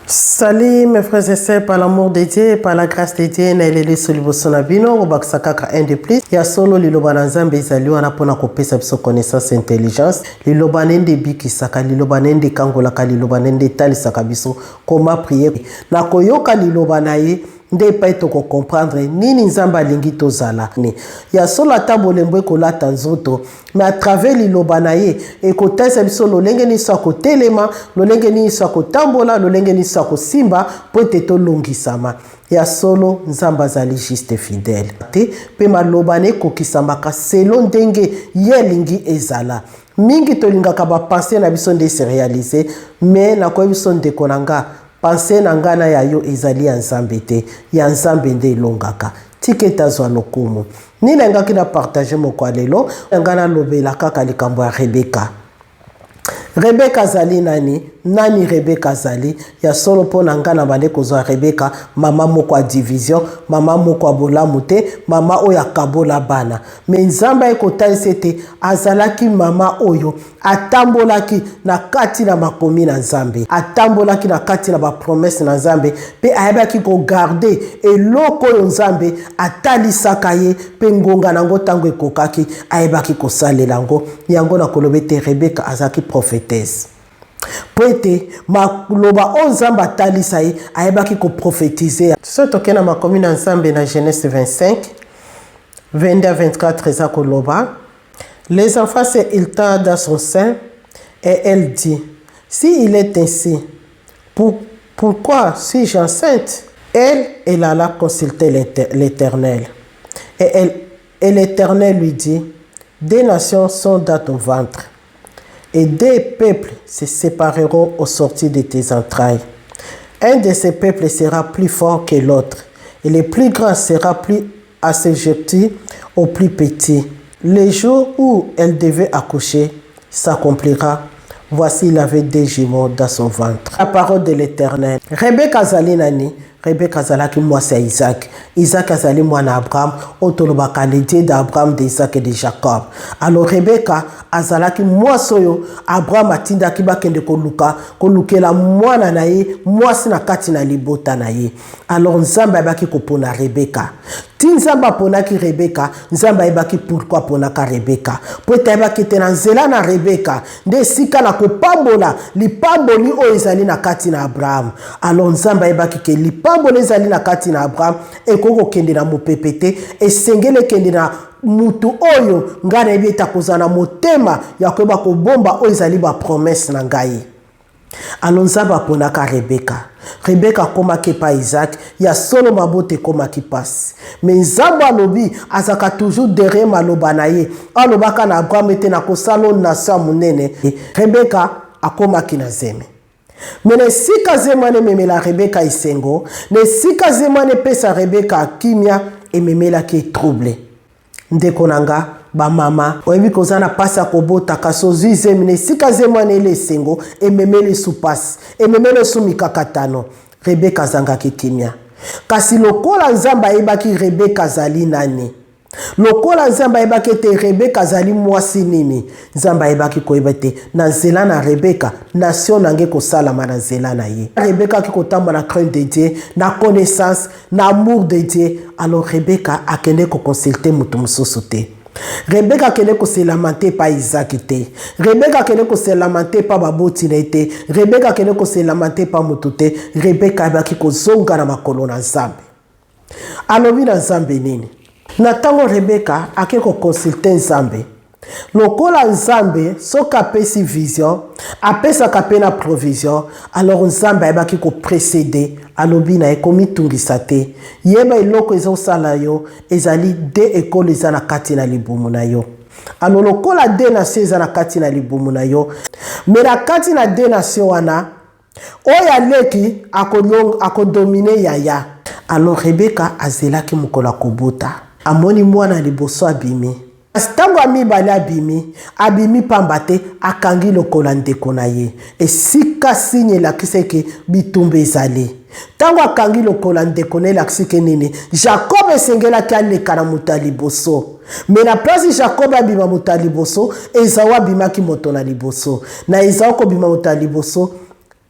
Salut mes frères et sœurs, par l'amour de Dieu, par la grâce de Dieu, na eleli so liboso na bino, kobakisa kaka un de plus. Ya solo liloba na Nzambe ezali wana mpona kopesa biso connaissance intelligence. Liloba na nde ebikisaka, liloba na nde ekangolaka, liloba na nde etalisaka biso comment prier. Na koyoka liloba na ye nde epai tokocomprendre nini Nzambe alingi tozala. Ya solo ata bolembo ekolata nzoto, mais à travers liloba na ye ekotalisa biso lolenge nini so akotelema, lolenge nini so akotambola, lolenge nini so akosimba mpo ete tolongisama. Ya solo Nzambe azali juste fidèle te, mpe maloba na ekokisamaka selo ndenge ye alingi ezala. Mingi tolingaka bapense na biso nde se réalise, mais nakoyebi biso ndeko na nga, pense na nga na ya yo ezali ya Nzambe te, ya Nzambe nde elongaka. Tika ete azwa lokumu. Nini nalingaki na partage moko ya lelo, nga nalobela kaka likambo ya Rebeka. Rebeka azali nani? Nani Rebeka azali? Ya solo mpo na nga na bande kozwa Rebeka mama moko ya division, mama moko ya bolamu te, mama oyo akabola bana. Me Nzambe aye kotalisa ete azalaki mama oyo atambolaki na kati na makomi na Nzambe, atambolaki na kati na bapromese na Nzambe, mpe ayebaki kogarde eloko oyo Nzambe atalisaka ye, mpe ngonga na yango ntango ekokaki ayebaki kosalela yango. Yango nakoloba ete Rebeka azalaki prophetese, mpo ete maloba oyo Nzambe atalisa ye ayebaki koprofetize. Soki tokei na makomi na Nzambe na Genèse 25 22 24 eza koloba: Les enfants se heurta dans son sein et elle dit: Si il est ainsi, pourquoi suis-je enceinte? Elle alla consulter l'Éternel. Et l'Éternel lui dit: Des nations sont dans ton ventre, et des peuples se sépareront au sortir de tes entrailles. Un de ces peuples sera plus fort que l'autre, et le plus grand sera plus assujetti au plus petit. Le jour où elle devait accoucher s'accomplira. Voici, il avait des jumeaux dans son ventre. La parole de l'Éternel. Rebecca azali nani? Rebecca azalaki mwasi ya Isaac. Isaac azali mwana Abraham, oyo tolobaka le Dieu d'Abraham, d'Isaac et de Jacob. Alors Rebecca azalaki mwasi oyo Abraham atindaki bakende koluka kolukela mwana na ye mwasi na kati na libota na ye. Alors Nzambe ayebaki kopona Rebeka. Ti Nzambe aponaki Rebeka, Nzambe ayebaki pourquoi aponaka Rebeka, mpo ete ayebaki ete na nzela na Rebeka nde esika na kopambola lipamboli oyo ezali na kati na Abraham. Alors Nzambe ayebaki ke lipamboli ezali na kati na Abraham ekoki kokende na mopepe te, esengeli ekende na mutu oyo ngai nayebi ete akozala na motema ya koyeba kobomba oyo ezali bapromese na ngai. Alors Nzambe aponaka Rebeka. Rebeka akomaki epai Isaac. Ya solo mabota ekomaki mpasi, me Nzambe alobi azalaka toujours derrière maloba na ye. Alobaka na Abraham ete nakosala o nation ya monene. Rebeka akomaki na zemi, me na esika zemi wana ememela Rebeka esengo, na esika zemi wana epesa Rebeka kimia, ememelaki trouble. Ndeko na nga bamama, oyebi koza na mpasi ya kobota, kasi ozwi zemi, na esika zemi wana ele esengo, ememeli esu mpasi, ememeli esu mikakatano. Rebeka azangaki kimia, kasi lokola Nzambe ayebaki Rebeka azali nani, lokola Nzambe ayebaki ete Rebeka azali mwasi nini, Nzambe ayebaki koyeba ete na nzela na Rebeka nation na nge kosalama na nzela na ye. Rebeka aki kotambola na crainte de Dieu, na connaissance, na amour de Dieu. Alors Rebeka akende koconsulte moto mosusu te. Rebeka akende koselamante epa Isaki te. Rebeka akende koselamante epa baboti na ye te. Rebeka akende koselamante epa moto te. Rebeka ayebaki kozonga na makolo na Nzambe. Alobi na Nzambe nini? Na ntango Rebeka ake koconsulte Nzambe, lokola Nzambe soki apesi vision apesaka mpe na provision, alors Nzambe ayebaki koprécéder. Alobi na ye: komitungisa te, yeba eloko ezosala yo ezali de ekolo eza na kati na libumu na yo. Alors lokola de nation eza na kati na libumu na yo, me na kati na de nation wana oyo aleki akodomine yaya. Alors Rebeka azelaki mokolo akobota, amoni mwana liboso abimi. Kasi ntango ya mibale abimi, abimi pamba te, akangi lokola ndeko na ye. Esika signe elakisi eke bitumba ezali. Ntango akangi lokola ndeko na elakisi ke nini? Jacob esengelaki aleka na moto ya liboso, me na place Jacob abima moto ya liboso, Ezau abimaki moto na liboso. Na Ezau kobima moto ya liboso,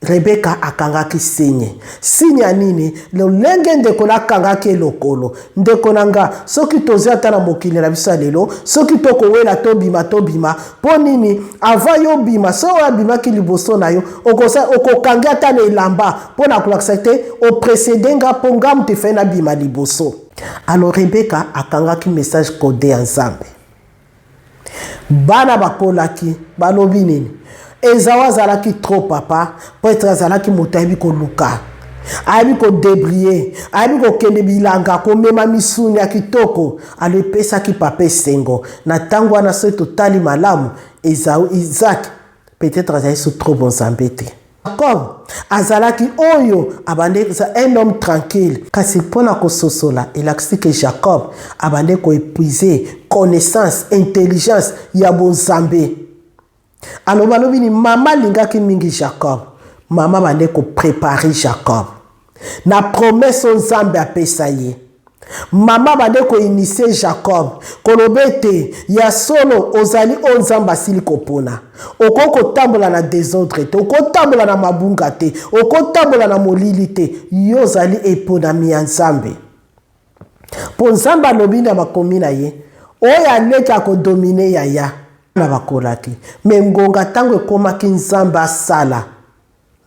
Rebeka akangaki signe. Signe ya nini? Lolenge ndeko na akangaki ye lokolo. Ndeko na nga, soki tozwi ata na mokili na biso ya lelo, soki tokowela tobima tobima, mpo nini? Avant yo obima, soki oyo abimaki liboso na yo, okokangi ata na elamba mpo na kolakisa te oprecede nga mpo nga moto efai nabima liboso. Alors Rebeka akangaki message code ya Nzambe. Bana bakolaki, balobi nini? Ezau azalaki trop papa, po etre azalaki moto ayebi koluka, ayebi kodebrie, ayebi kokende bilanga, komema misuni ya kitoko. Alo epesaki papa esengo na ntango wana. Soki totali malamu, Ezau, Isaac peut-être azali so trop bonzambe te. Jacob azalaki oyo abandaki kozala un homme tranquille, kasi mpo na kososola elakisi ke Jacob abandaki koepuise connaissance, intelligence ya bonzambe. Aloba alobi ni mama alingaki mingi Jacob, mama abandaki koprepare Jacob na promesse oyo Nzambe apesa ye. Mama abandaki koinitie Jacob, koloba ete ya solo ozali oyo Nzambe asili kopona. Okoki kotambola na desordre te, okotambola na mabunga te, okotambola na molili te. Yo ozali eponami ya Nzambe. Mpo Nzambe alobi na makomi na ye, oyo aleki akodomine yaya. Na bakolaki me ngonga ntango ekomaki Nzambe asala.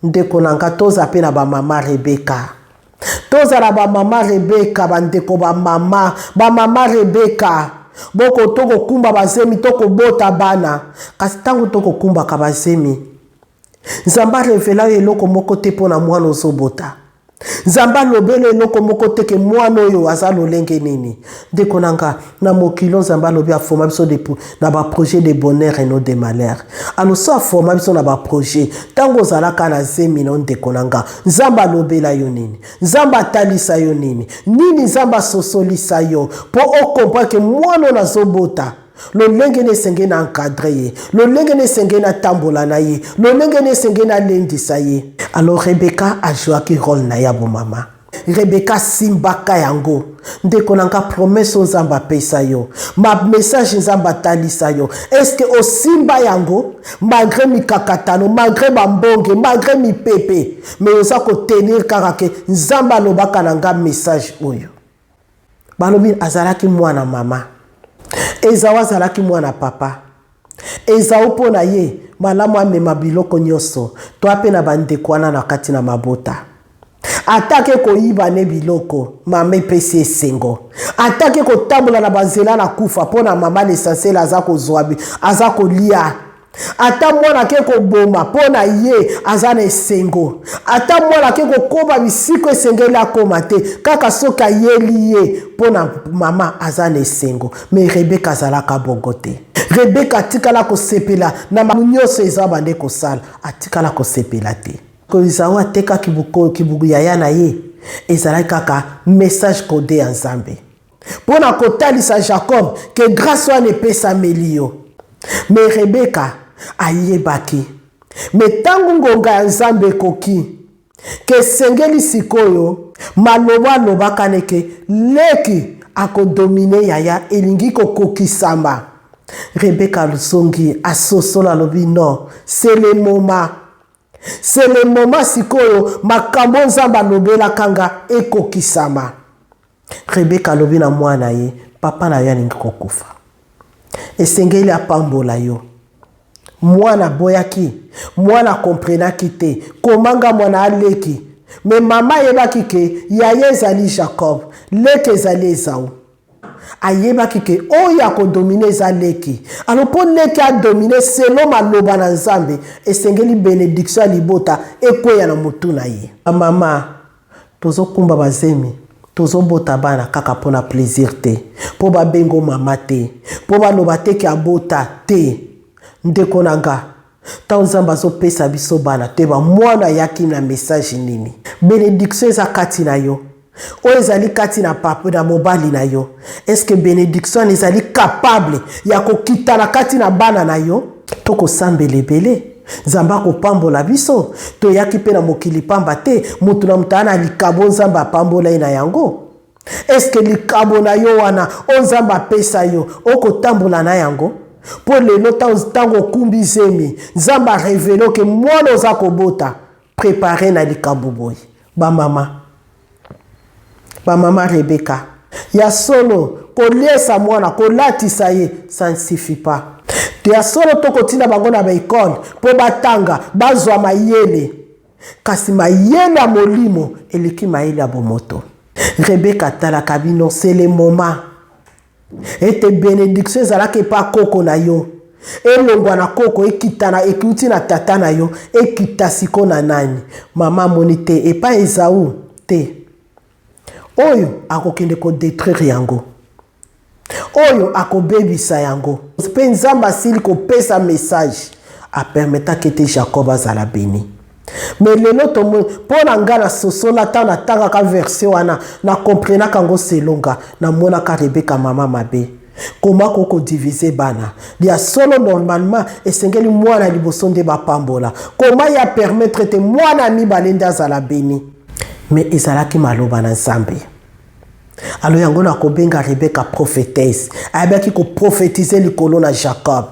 Ndeko na nga, toza pe na ba mama Rebecca. Tozala ba mama Rebecca, ba ndeko ba mama, ba mama Rebecca. Boko tokokumba bazemi, tokobota bana. Kasi ntango tokokumbaka bazemi, Nzambe arevela yo eloko moko te mpo na mwana ozobota. Nzambe alobela eloko moko te ke mwana oyo aza lolenge nini. Ndeko na nga, na mokili oyo Nzambe alobi aforma biso de, na ba projet de bonheur et non de malheur. Alors so aforma biso na ba projet, ntango ozalaka na zemi na ndeko na nga, Nzambe alobela yo nini? Nzambe atalisa yo nini? Nini Nzambe asosolisa yo mpo okomprendre ke mwana oyo nazobota lolenge nini esengeli na encadre ye, lolenge nini esengeli natambola na ye, lolenge nini esengeli nalendisa ye. Alors Rebecca ajouaki role na ye ya bomama. Rebecca asimbaka yango. Ndeko na nga, promesse oyo Nzambe apesa yo, ma message Nzambe atalisa yo, est-ce que osimba yango malgré mikakatano, malgré bambonge, malgré mipepe, mais oza kotenir kaka ke Nzambe alobaka na nga message oyo. Balobi azalaki mwana mama, Ezau azalaki mwana papa. Ezau mpo na ye malamu amema biloko nyonso to ape na bandeko wana na kati na mabota. Atake koyiba ne biloko, mama epesi esengo. Atake kotambola na banzela na kufa mpo na mama, l'essentiel aza kozwa, aza kolia. Ata mwana ake koboma mpo na ye aza na esengo. Ata mwana ake kokoba bisiko esengeli akoma te, kaka soki ayeli ye mpo na mama aza na esengo. Me Rebeka azalaka bongo te. Rebeka atikala kosepela na makambo nyonso Ezau abande kosala, atikala kosepela te. Ezau atekaki yaya na ye, ezalaki kaka message code ya Nzambe mpo na kotalisa Jacob ke grâce wana epesameli yo. Me Rebeka ayebaki me ntango ngonga ya Nzambe ekoki ke esengeli sikoyo maloba alobaka neke leki akodomine yaya elingi kokokisama. Rebeka azongi asosola, alobi non, c'est le moment. C'est le moment sikoyo makambo Nzambe alobelaka nga ekokisama. Rebeka alobi na mwana ye, papa na yo alingi kokufa, esengeli apambola yo. Mwana aboyaki, mwana akomprenaki te komanga mwana aleki, me mama ayebaki ke yaya ezali Jacob, leki ezali Ezau. Ayebaki ke oyo akodomine eza leki. Alo mpo leki adomine selo maloba na Nzambe, esengeli benediction ya libota ekweya na motu na ye. Mama, tozokumba bazemi, tozobota bana kaka mpo na plaisir te, mpo babengo mama te, mpo baloba te ke abota te. Ndeko na nga, ntango Nzambe azopesa biso bana, toyeba mwana ayaki na message nini. Benediction eza kati na yo, oyo ezali kati na papa na mobali na yo. Est-ce que benediction wana ezali capable ya kokita na kati na bana na yo? Tokosambela ebele, Nzambe akopambola biso. Toyaki mpe na mokili pamba te, moto na moto aa na likabo Nzambe apambola ye na yango. Est-ce que likabo na yo wana oyo Nzambe apesa yo okotambola na yango? Mpo lelo ntango okumbi zemi, Nzambe arevele ke mwana oza kobota. prépare na likambo boye. Bamama, bamama Rebeka, ya solo koliesa mwana, kolatisa ye, ça ne suffit pas. Ya solo tokotinda bango na baekole mpo batanga, bazwa mayele, kasi mayele ya molimo eleki mayele ya bomoto. Rebeka atalaka bino, c'est le moment ete benediction ezalaki epa koko na yo, elongwa na koko, ekita na ekiuti na tata na yo, ekita siko na nani? Mama amoni te epai Ezau te, oyo akokende kodétruire yango, oyo akobebisa yango. Mpe Nzambe asili kopesa message, apermetaki ete Jacob azala béni. Mais lelo tomoni, mpo na nga na sosola, ntango natangaka verset wana, nakomprenaka yango selonga namonaka Rebeka mama mabe. Koma kokodiviser bana ya solo, normalement esengeli mwana liboso nde bapambola. Koma ya permettre te mwana ya mibale nde azala béni? Mais ezalaki maloba na Nzambe. Alors yango nakobenga Rebeka prophétesse. Ayebaki koprophétiser likolo na Jacob.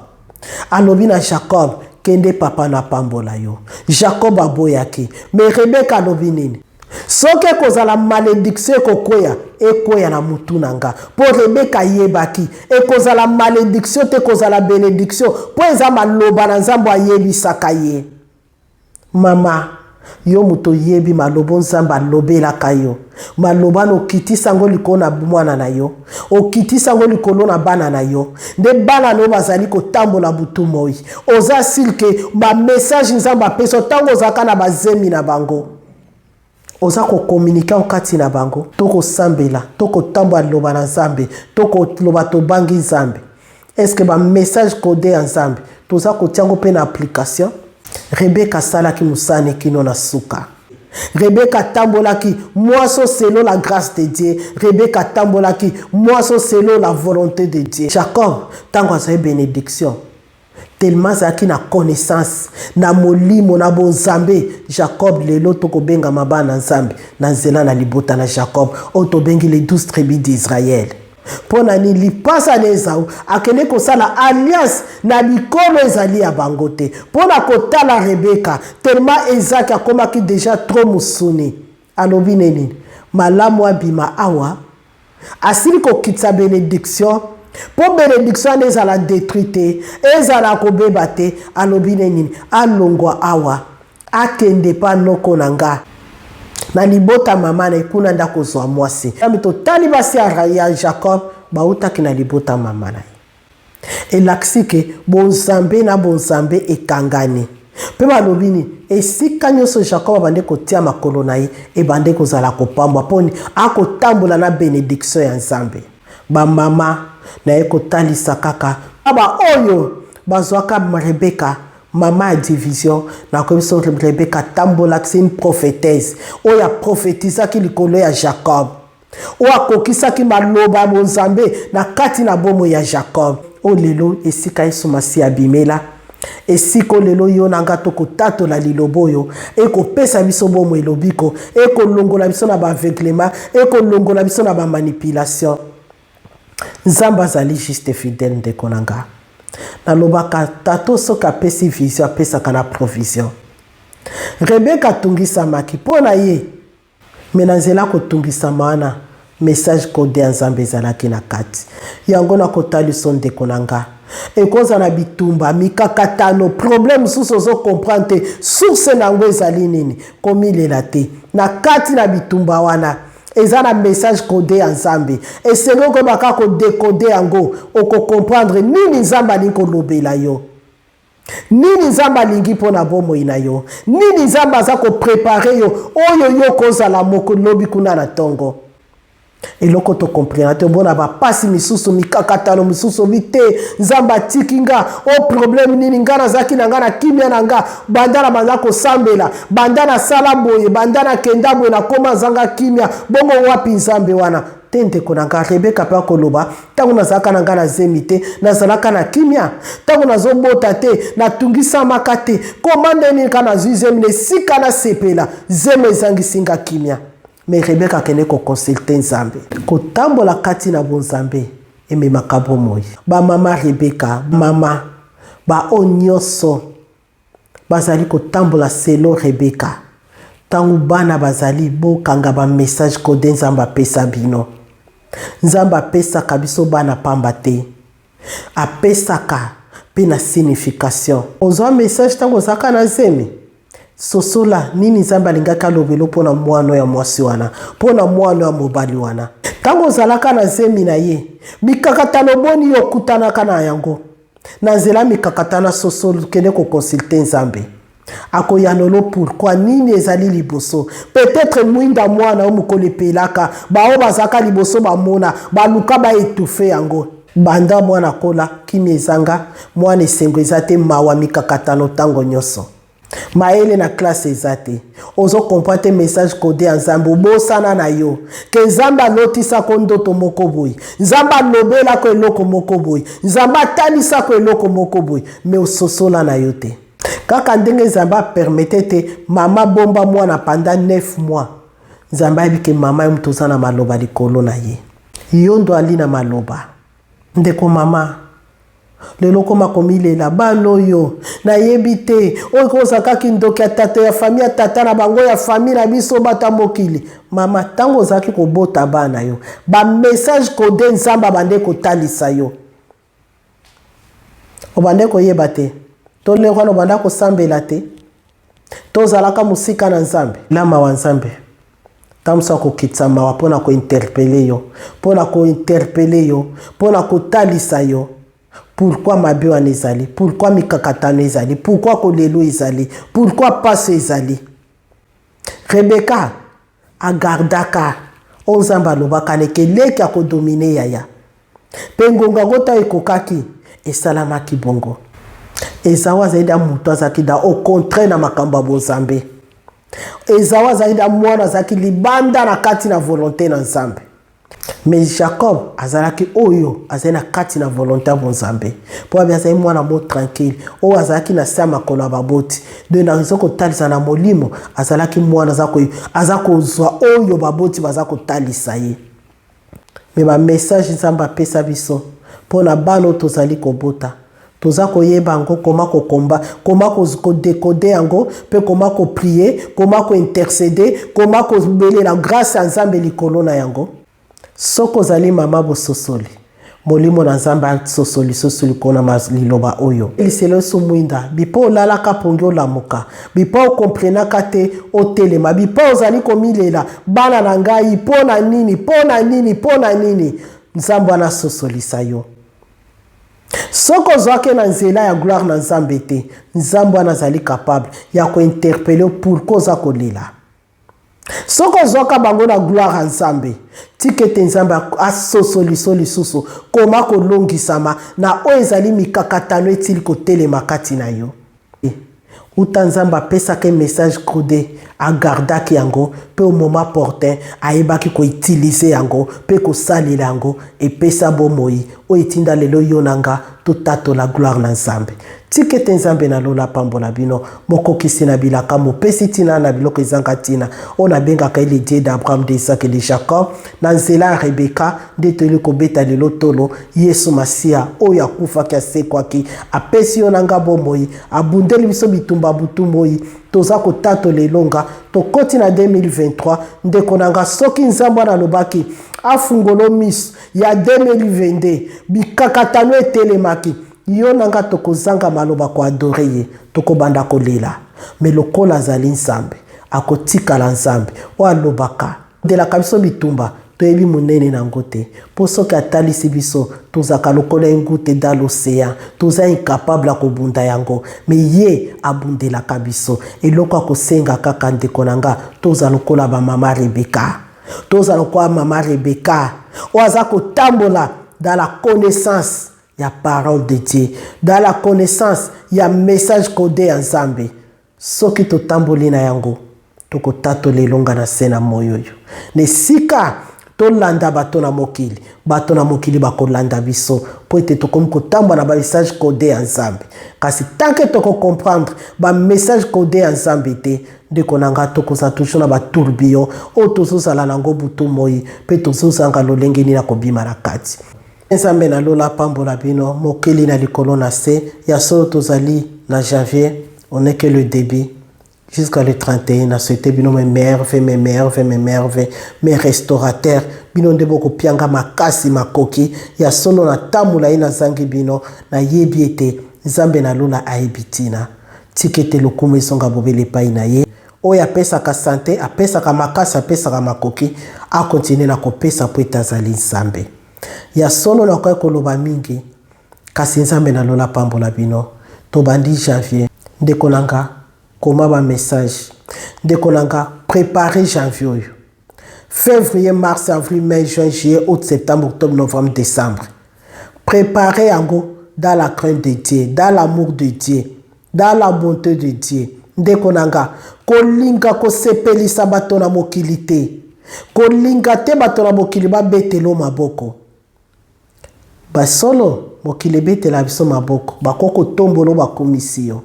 Alobi na Jacob: "Kende, papa na pambola yo." Jacob aboyaki, mais Rebeka alobi nini? Soki ekozala malédiction, ekokwea, ekweya na mutu na nga. Mpo Rebeka ayebaki ekozala malédiction te, ekozala bénédiction, mpo eza maloba na Nzambe ayebisaka ye. Mama, yo moto oyebi maloba Nzambe alobelaka yo, maloba na okitisa yango likolo na mwana na yo, okitisa yango likolo na bana na yo, nde bana na yo bazali kotambola butu moi. Oza sûr que bamessage Nzambe apesa ntango ozalaka na bazemi na bango, oza kocommuniquer kati na bango? Tokosambela, tokotambola liloba na Nzambe, tokoloba tobangi Nzambe. Est-ce bamessage codé ya Nzambe toza kotia yango mpe na application? Rebeka asalaki mosala kino na suka. Rebeka atambolaki mwasi selon la grâce de Dieu. Rebeka atambolaki mwasi selon la volonté de Dieu. Jacob, ntango azali bénédiction, tellement azalaki na connaissance na molimo na bonzambe. Jacob lelo tokobengama bana Nzambe na nzela na libota na Jacob, oyo tobengi les 12 tribus d'Israël. Mpo na nini? Lipasa na Ezau akende kosala alliance na bikolo ezali ya bango te mpo na kotala Rebeka. Tellement Ezaki akomaki déjà trop mosuni, alobi nini? Malamu abima awa, asili kokitisa bénédiction, mpo bénédiction wana ezala détruit te, ezala kobeba te. Alobi ne nini? Alongwa awa, akende mpa noko na nga na libota mama na ye, kuna nde akozwa mwasi. Nzambe, totali basi ya Jacob bautaki na libota mama na ye, elakisi que bonzambe na bonzambe ekangani. Mpe balobi nini? Esika nyonso Jacob abande kotia makolo na ye, ebande kozala kopambwa, mponi akotambola na bénédiction ya Nzambe. Bamama na ye, kotalisa kaka baoyo bazwaka Rebeka mama ya division. Nakoyebi so Rebeka atambolaki une prophétesse oyo aprophétisaki likolo ya Jacob, oyo akokisaki maloba ya bonzambe na kati na bomoi ya Jacob. Oyo lelo esika Yesu Masiya abimela, esika lelo yo na nga tokotatola liloba oyo ekopesa biso bomoi, lobiko, ekolongola biso na baaveuglement, ekolongola biso na bamanipulation. Nzambe azali juste, fidèle. Ndeko na nga, nalobaka tato soki apesi vision, apesaka na provision. Rebeka atungisamaki mpo na ye, mais na nzela kotungisama wana, message codé ya Nzambe ezalaki na kati yango. Nakotalisa, ndeko na nga, ekozala na bitumba, mikakatano, problème mosusu ozocomprendre te source na yango ezali nini. Komilela te. Na kati na bitumba wana eza na message codé ya Nzambe. Esengi okoyeba kaka kodécoder yango, okocomprendre nini Nzambe alingi kolobela yo, nini Nzambe alingi mpo na bomoi na yo, nini Nzambe aza kopréparer yo, oyo yo kozala moko lobi kuna na ntongo. Eloko tocomprendre te, omona bapasi misusu, mikakatano misusu, obi te Nzambe atiki nga. O problème nini? Nga nazalaki na nga na kimia na nga, banda na banda kosambela, banda nasala boye, banda nakenda boye, nakóma zanga kimia. Bongo wapi Nzambe wana? Te, ndeko na nga, Rebeka mpe akoloba: "Ntango nazalaka na nga na zemi te, nazalaka na kimia. Ntango nazobota te, natungisamaka te. Koma nde nini ka nazwi zemi, na esika nasepela, zemi ezangisi nga kimia?" Mais Rebeka akende koconsulter Nzambe. Kotambola kati na bonzambe ememaka bomoi. Bamama Rebeka, mama baoyo nyonso bazali kotambola selon Rebeka. Ntango bana bazali, bokanga ba message code Nzambe apesa bino. Nzambe apesaka biso bana pamba te. Apesaka mpe na signification. Ozwa message ntango ozalaka na zemi? Sosola nini Nzambe alingaki alobelo mpo na mwana ya mwasi wana, mpo na mwana ya mobali wana. Ntango ozalaka na zemi na ye, mikakatano boni yo okutanaka na yango? Na nzela mikakatana, sosolo, kende koconsulte Nzambe. Akoyanolo pourquoi nini ezali liboso. Peut-être mwinda mwana oyo mokolo epelaka, baoyo bazalaka liboso bamona, baluka baetufe yango. Banda mwana akola, kimia ezanga, mwana esengo eza te, mawa, mikakatano ntango nyonso. Mayele na classe eza te. Ozo comprendre te message code ya Nzambe, obosana na yo ke Nzambe alotisako ndoto moko boye, Nzambe alobelako eloko moko boye, Nzambe atalisako eloko moko boye, me ososola na yo te. Kaka ndenge Nzambe apermete te mama bomba mwana pendant 9 mois, Nzambe ayebi ke mama ye moto oza na maloba likolo na ye. Yo ndo ali na maloba. Ndeko mama, lelo okoma komilela bana oyo nayebi te, oyo kozala kaka kindoki ya tata ya famille ya tata na bango ya famille na biso bata mokili. Mama, ntango ozalaki kobota bana yo, ba message code Nzambe abande kotalisa yo, obande koyeba te, to lero wana obanda kosambela te, tozalaka mosika na Nzambe. Na mawa Nzambe ntango mosusu akokitisa mawa mpo na kointerpele yo, mpo na kointerpele yo, mpo na kotalisa yo pourquoi mabe wana ezali, pourquoi mikakatano ezali, pourquoi kolelo ezali, pourquoi pasi ezali. Rebeka agardaka oyo Nzambe alobaka na eke leki akodomine yaya, mpe ngonga yango ntango ekokaki esalamaki bongo. Ezau azali da moto azalaki da au contraire na makambo ya bonzambe. Ezau azali da mwana azalaki libanda na kati na volonté na Nzambe. Mais Jacob azalaki oyo azali na kati na volonté ya bonzambe, mpo abi azali mwana mo tranquille oyo azalaki na se ya makolo ya baboti. Donc nazo kotalisa na molimo azalaki mwana aza kozwa oyo baboti baza kotalisa ye. Me ba message Nzambe apesa biso mpo na bana oyo tozali kobota, toza koyeba yango koma kokomba, koma kodekode yango, mpe koma koprie, koma kointercede, koma kobelela grâce ya Nzambe likolo na yango. Soki ozali mama bososoli, molimo na Nzambe asosoli lisusu likolo na liloba oyo. Liselo so mwinda, bipo olalaka pongi olamuka, bipo okomprenaka te otelema, bipo ozali komilela bana na ngai mpo na nini, mpo na nini, mpo na nini. Nzambe wana asosolisa yo. Soki ozwaki na nzela ya gloire na Nzambe te, Nzambe wana azali capable ya kointerpele yo pourquoi oza kolela. Soki ozwaka bango na gloire ya Nzambe, tika ete Nzambe asosoliso lisusu koma kolongisama na oyo ezali mikakatano etili kotelema kati na yo. Uta Nzambe apesaki message codé, agardaki yango mpe au moment opportun ayebaki koutilize yango mpe kosalela yango, epesa bomoi oyo etinda lelo yo na nga totatola gloire na Nzambe. Tika ete Nzambe na lola apambola bino, mokokisi na bilaka, mopesi ntina na biloko ezanga ntina, oyo nabengaka ye le Dieu d'Abraham, d'Isaac et de Jacob. Na nzela ya Rebeka nde toyeli kobeta lelo tolo Yesu Masiya oyo akufaki, asekwaki, apesi yo na nga bomoi, abundeli biso bitumba butu moi. Toza kotatola elonga, tokoti na 2023. Ndeko na nga, soki Nzambe wana alobaki afungolo miso ya 2022, bikakatano etelemaki, yo na nga tokozanga maloba koadore ye, tokobanda kolela. Me lokola azali Nzambe, akotikala Nzambe oyo alobaka, ndelaka biso bitumba toyebi monene na yango te, mpo soki atalisi biso tozalaka lokola engute dans l'océan, toza incapable ya kobunda yango, me ye abundelaka biso. Eloko akosenga kaka ndeko na nga, toza lokola bamama Rebeka, toza lokola mama Rebeka oyo aza kotambola dans la connaissance ya parole de Dieu, dans la connaissance ya message codé ya Nzambe. Soki totamboli na yango, tokotatola elonga na se na moi oyo. Na esika tolanda bato na mokili, bato na mokili bakolanda biso, mpo ete tokomi kotambola na ba message codé ya Nzambe. Kasi tant que tokocomprendre ba message codé ya Nzambe te, ndeko na nga, tokozala toujours na ba tourbillon oyo tozozala nango butu moi, mpe tozozanga lolenge nini ya kobima na kati. Nzambe na lola apambola bino, mokeli na likolo na se. Ya solo tozali na janvier, on n'est que le début. Jusqu'à le 31, na souhaite bino mes merveilles, mes merveilles, mes merveilles, mes restaurateurs. Bino nde bokopianga makasi makoki ya solo na tambola ye nazangi bino, nayebi ete Nzambe na lola ayebi ntina. Tika ete lokumu ezonga bobele epai na ye. Oyo apesaka sante, apesaka makasi, apesaka makoki, akontinue na kopesa mpo ete azali Nzambe. Ya solo nakoki koloba mingi, kasi Nzambe na lola apambola bino. Tobandi janvier. Ndeko na nga, koma ba message. Ndeko na nga, prepare janvier oyo. Février, mars, avril, mai, juin, juillet, août, septembre, octobre, novembre, décembre. Préparez yango dans la crainte de Dieu, dans l'amour de Dieu, dans la bonté de Dieu. Ndeko na nga, kolinga kosepelisa bato na mokili te. Kolinga te bato na mokili babetelo maboko. Basolo, mokili ebetela biso maboko, bakoki kotombola bakomisi yo.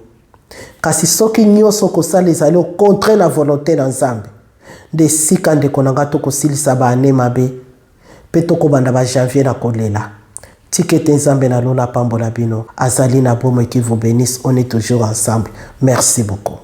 Kasi soki nyonso kosala ezali au contraire na volonté na Nzambe, nde esika ndeko na nga tokosilisa baane mabe mpe tokobanda ba janvier na kolela. Tika ete Nzambe na lola apambola bino. Azali na bomoi, qui vous bénisse. On est toujours ensemble. Merci beaucoup.